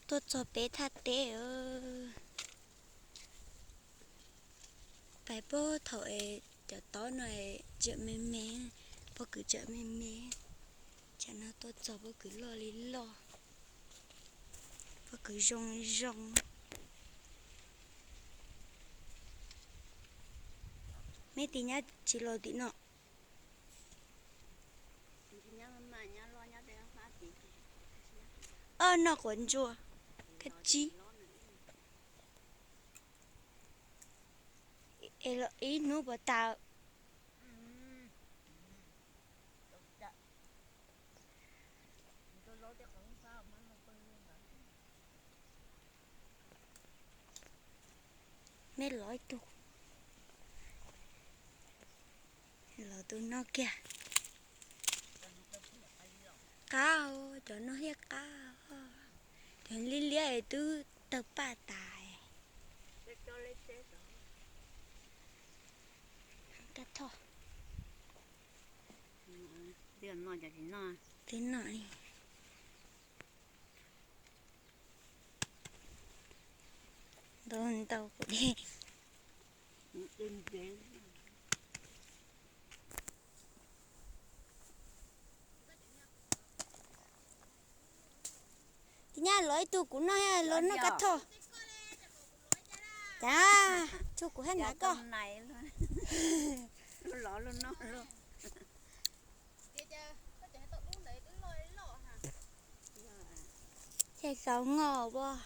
Tuaj txog peb thaj teb. Pais puag thaum es cov tob no tsawm me me, pob kws tsawm me me. Tsam no tuaj txog pob kws loj li loj, pob kws zoo li zoo. Meb tis nyab tsis los tim no. Ob noj quav ntsuag kab tsib. Es los ib hnub puas tas. Meb los ib tug, los tus no kiag. Qab, cov no thiaj qab. Cov liab liab es twb tawg paj tas. Kab thoj. Twb noj li. Ntau ntau kuv dej. Tis nyab los ib tug kuv noj, los noj kab thoj. Cas tsuag kuv hab nav koj. Ces xaus ngos as.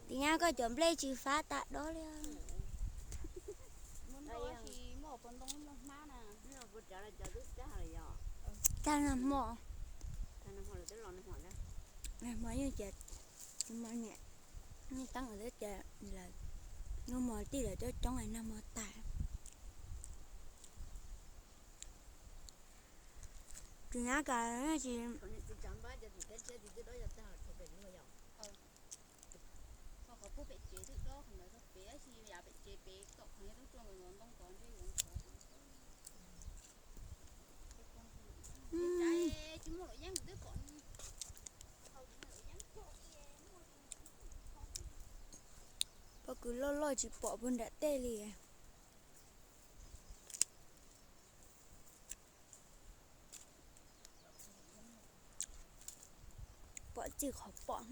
Tis nyab koj cov nplej tsis fab tas dob li. Tag nag hmo, nag hmo yeej ces, niaj teeb lawv tias lawv nag hmo tij lawv coob coob nag hmo tag. Tus nyab kas tsis Pob kws loj loj tsis pom puag nram tej li. Pom txij qhov pom.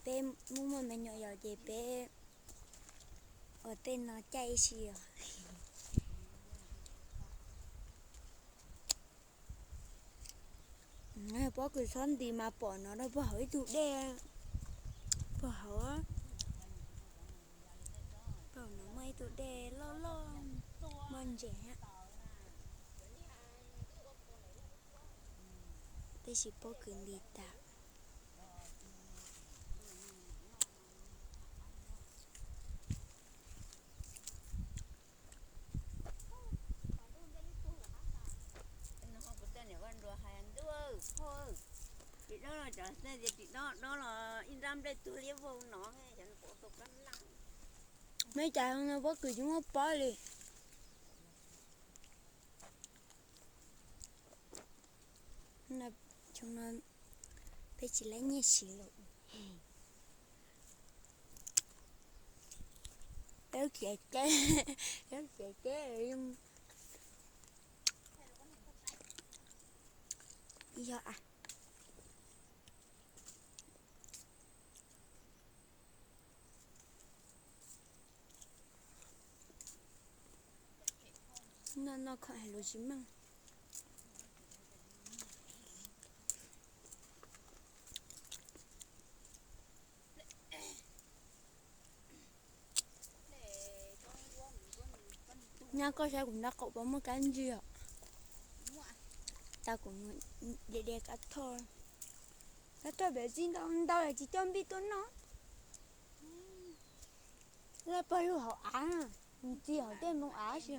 Peb muaj muaj me nyuam yaus ces peb ua tej no caij ib si os. Pob kws txhob nti mas pom no rau puag hauv ib tug dej, puag hauv. Puag hauv no muaj ib tug dej loj loj, muaj ntses thiab. Tab sis pob kws nti tas. Tim dob los cov xeej tias tim dob dob los ib nrab nplej tuag liab vog no, cov no kuv ua tau kab laj. Meb cas no pob kws tsis muaj pob li. Xyoo no peb tsis laib nyiaj siv lawm. Peb tsev teb, peb tsev teb yog a. Noj noj khoom hais lus tsis meej. Nyab koj saib kuv nraub qaum puas muaj kab ntsig os. Tas kuv de de kab thoj. Kab thoj pem txi ntau ntau es tsis coj npij tuaj noj. Laj pog lug hauv av, txi hauv tej npoo av si.